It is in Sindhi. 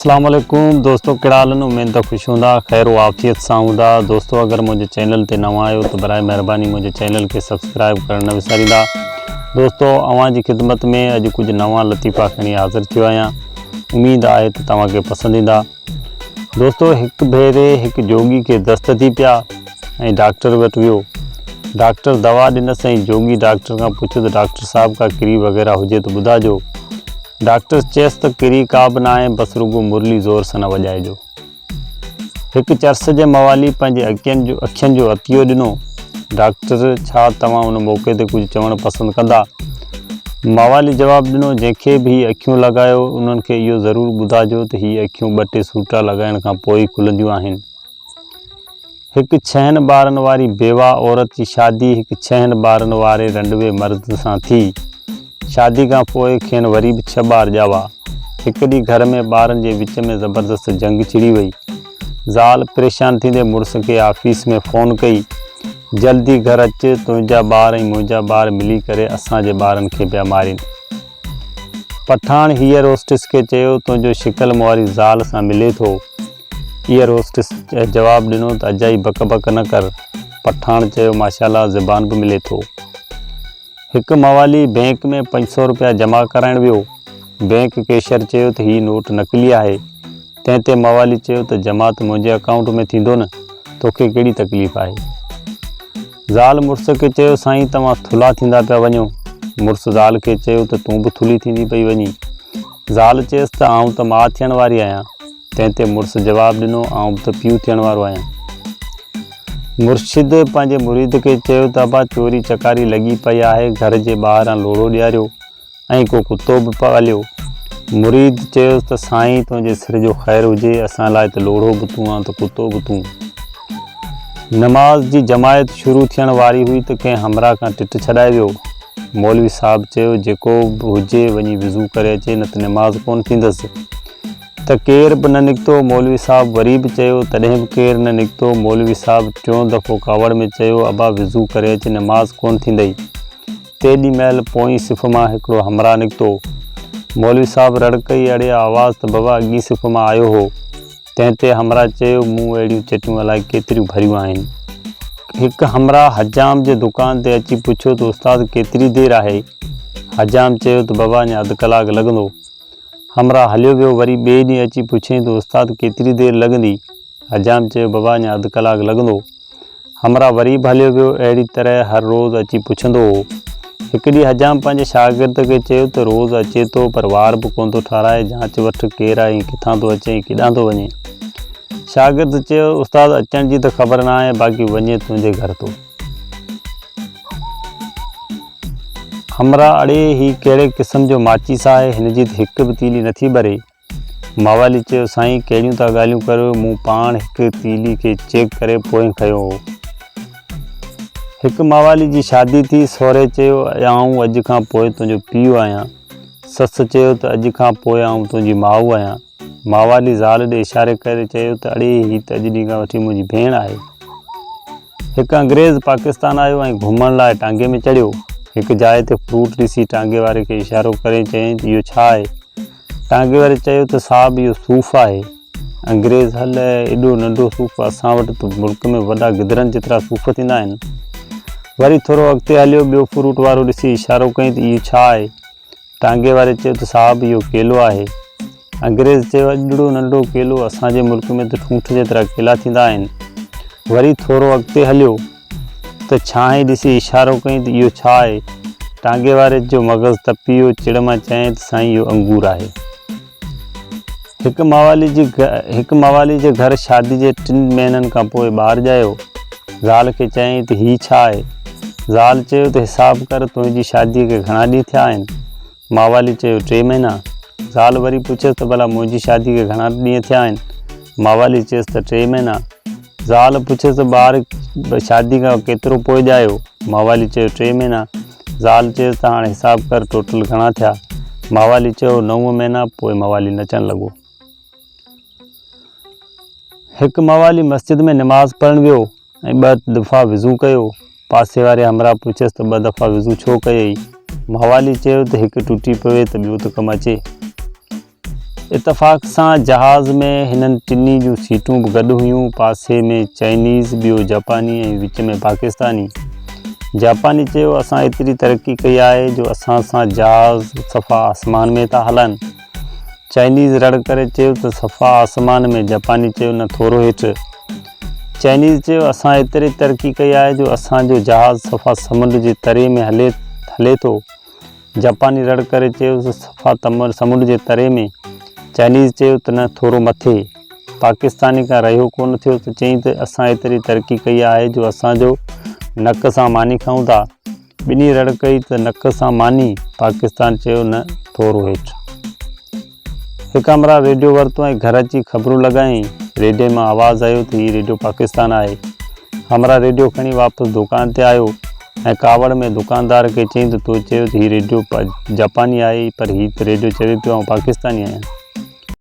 اسلام عليڪم دوستو ڪهڙا حال آهن اميد ته خوش هوندا خير و عافيت سان هوندا دوستو اگر منهنجي چينل تي نوان آهيو ته برائي مهرباني منهنجي چينل کي سبسڪرائب ڪرڻ نه وساريندا دوستو اوهان جي خدمت ۾ اڄ ڪجهه نوان لطيفا کڻي حاضر ٿيو آهيان اميد آهي ته توهان کي پسند ايندا دوستو هڪ ڀيري هڪ جوڳي کي دست ٿي پيا ۽ ڊاڪٽر وٽ ويو. ڊاڪٽر دوا ڏنس ۽ جوڳي ڊاڪٽر کان پڇيو ته ڊاڪٽر صاحب ڪا ڪري وغيره هجي ته ٻڌاجو. ڊاڪٽر چيس ته ڪري ڪا به ناهي بس رڳو مرلي زور سان نه وڄائجو. هڪ چرس جي موالي پنهنجي اکين جو اکين جو عطيو ڏنو. ڊاڪٽر، ڇا توهان ان موقعي تي ڪجهه چوڻ پسند ڪندا؟ موالي جواب ڏنو، جنهن کي به هي اکيون لڳايو، انهن کي اهو ضرور ٻڌاجو ته هي اکيون ٻه ٽي سوٽا لڳائڻ کان پوء ئي کلنديون آهن. هڪ ڇهن ٻارن واري بيواهه عورت جي شادي هڪ ڇهن ٻارن واري رنڊوي مرد سان ٿي. شادي کان پوء کين وري به ڇهه ٻار ڄاوا. هڪ ڏينهن گهر ۾ ٻارن جي وچ ۾ زبردست جنگ ڇڙي وئي. زال پريشان ٿيندي مڙس کي آفيس ۾ فون ڪئي، جلدي گهر اچ، تنهنجا ٻار ۽ منهنجا ٻار ملي ڪري اسان جي ٻارن کي پيا مارين. پٺاڻ ايئر هوسٽس کي چيو، تنهنجو شڪل مون واري زال سان ملي ٿو. ايئر هوسٽس جواب ڏنو ته اجائي بڪ بڪ نه ڪر. پٺاڻ چيو، ماشاءالله زبان به ملي ٿو. هڪ موالي بئنڪ ۾ 500 رپيا جمع ڪرائڻ ويو. بئنڪ ڪيشر چيو ته هي نوٽ نقلي آهي. تنهن تي موالي چيو ته جمع ته منهنجي اڪائونٽ ۾ ٿيندو نه، توکي ڪهڙي تڪليف آهي. زال مڙس کي چيو سائين توهان ٿلها ٿيندا پيا وڃو. مڙس زال کي چيو ته تون به ٿلهي ٿيندي پئي وڃين. زال چيس ته آئون ته ماء ٿيڻ واري آهيان. تنهن تي مڙس جواب ڏنو، آئون به ته پيء ٿيڻ وارو آهيان. مرشد پنهنجي مريد کي چيو ته ابا چوري چڪاري لڳي پئي آهي، گهر جي ٻاهران لوڙهو ڏياريو ۽ ڪو ڪتو به پاليو. مريد چيس ته سائين تنهنجي سر جو خير هجي، اسان لاء ته لوڙهو به تون آن ته ڪتو به تون. نماز جي جماعت شروع ٿيڻ واري هئي ته ڪنهن همراهه کان ٽٽ ڇڏائي ويو. مولوي صاحب چيو، جيڪو به هجي وڃي وضو ڪري اچي نه ته نماز ڪونه ٿيندس. ته ڪير به نه نڪتو، مولوي صاحب وري به چيو، تڏهن به ڪير نه نڪتو، مولوي صاحب ٽيون دفعو ڪاوڙ ۾ چيو، ابا وضو ڪري اچ نماز ڪونه ٿيندئي. تيڏي مهل پوئين صف مان هڪڙو همراهه نڪتو. مولوي صاحب رڙ ڪئي، اڙي آواز ته بابا اڳين صف مان آيو هو. تنهن تي همراهه چيو، مون اهڙيون چٽيون الائي ڪيتريون ڀريون آهن. هڪ همراهه حجام جي دڪان تي اچي پڇيو ته استاد ڪيتري دير آهي؟ حجام چيو ته بابا اڃا اڌ ڪلاڪ لڳندو. همراهه هليو ويو، وري ٻئي ڏينهن اچي پڇيائين ته استاد ڪيتري دير لڳندي؟ حجام چيو بابا اڃا اڌ ڪلاڪ لڳندو. همراهه وري به هليو ويو، اهڙي طرح هر روز اچي پڇندو هو. هڪ ڏينهن حجام پنهنجي شاگرد کي چيو ته روز اچي ٿو پر وار به ڪونه ٿو ٺاراهي، جانچ وٺ ڪير آهي ۽ ڪٿان ٿو اچي ۽ ڪيڏانهن ٿو وڃي؟ شاگرد چيو استاد اچڻ جي ته خبر ناهي باقي وڃي تنهنجي گهر ٿو. همراهه، اڙي هي ڪهڙي قسم جو ماچيس آهي، هن جي ته هڪ به تيلي نٿي ٻري. موالي چيو، سائين ڪهڙيون ٿا ڳالهيون ڪريو، مون پاڻ هڪ تيلي کي چيڪ ڪري پوء کنيو هو. هڪ موالي جي شادي ٿي، سهري چيو، آئون اڄ کان پوء تنهنجو پيء آهيان. سس چيو ته اڄ کان پوء آئون تنهنجي ماء آهيان. ماوالي زال ڏي اشاري ڪري چيو ته اڙي هي ته اڄ ڏينهن کان وٺي منهنجي ڀيڻ آهي. هڪ انگريز پاڪستان آيو ۽ گهمڻ لاء ٽانگي ۾ چڙهيو. هڪ جاء تي فروٽ ڏسي ٽانگي واري کي اشارو ڪري چيائين ته اهو ڇا آهي؟ ٽانگي واري چيو ته صاحب اهو صوف آهي. انگريز هل ايڏو ننڍو صوف اسان وٽ ته ملڪ ۾ وڏا گدرن جيترا صوف ٿيندا آهن. وري ٿورو اڳتي هليو ٻيو فروٽ وارو ڏسي اشارو ڪيائين ته اهو ڇا آهي؟ ٽانگي واري چيو ته صاحب اهو ڪيلو آهي. انگريز چيو اڏڙو ننڍو ڪيلو اسان جي ملڪ ۾ ته ٺونٺ جيترا ڪيلا ٿيندا آهن. وري ٿورو اڳتي هليو ته ڇانهين ڏسي اشارو ڪيائين ته اهو ڇا آهي؟ ٽانگي واري جو مغز تپي ويو چڙ مان چيائين ته سائين اهو انگور آهي. هڪ موالي جي هڪ موالي جي گهر شادي جي ٽن مهينن کان پوء ٻار ڄايو. زال کي چيائين ته هي ڇا آهي؟ زال چيو ته حساب ڪر تنهنجي شاديء کي گهڻا ڏينهن ٿيا آهن؟ موالي چيو ٽي مهينا. زال وري پڇيس ته ڀلا منهنجي شاديء کي گهڻا ڏينهن ٿيا آهن؟ موالي چيس ته ٽي مهينا. زال پڇيس ته ٻار شادي کان ڪيترو پوء ڄايو؟ موالي چيو ٽي مهينا. زال چيس ته هاڻ حساب ڪر ٽوٽل گهڻا ٿيا؟ موالي چيو نو مهينا، پوء موالي نچڻ لڳو. هڪ موالي مسجد ۾ نماز پڙهڻ ويو ۽ ٻه دفعا وضو ڪيو. پاسي واري همراهه پڇيس ته ٻه دفعا وضو ڇو ڪيئي؟ موالي چيو ته هڪ ٽٽي پوي ته ٻيو ته ڪم اچي. اتفاق سان جهاز ۾ هنن ٽنهي جون سيٽون به گڏ هيون. پاسي ۾ چائنيز، ٻيو جاپاني ۽ وچ ۾ پاڪستاني. جاپاني چيو، اسان ايتري ترقي ڪئي آهي جو اسان سان جهاز صفا آسمان ۾ ٿا هلن. چائنيز رڙ ڪري چيو ته صفا آسمان ۾، جاپاني چيو نه ٿورو هيٺ. چائنيز چيو، اسان ايتري ترقي ڪئي آهي جو اسان جو جهاز صفا سمنڊ جي تري ۾ هلي هلي ٿو. جاپاني رڙ ڪري چيو ته صفا تمر سمنڊ جي تري ۾. چائنيز چيو ته نه ٿورو مٿي. پاڪستاني کان رهيو ڪونه ٿيو ته چيائين ته اسان ايتري ترقي ڪئي آهي جو اسان جو نڪ سان ماني کائون ٿا. ٻنهي رڙ ڪئي ته نڪ سان ماني؟ پاڪستان چيو نه ٿورو هيٺ. هڪ همراهه ريڊيو ورتو ۽ گهر اچي خبرون لڳايائين. ريڊيي مان آواز آيو ته هي ريڊيو پاڪستان آهي. همراهه ريڊيو کڻي واپس دوڪان تي آيو ۽ ڪاوڙ ۾ دوڪاندار کي چيائين ته تو چيو ته هي ريڊيو جاپاني آهي پر هي ته ريڊيو چوي پيو آئون پاڪستاني آهيان.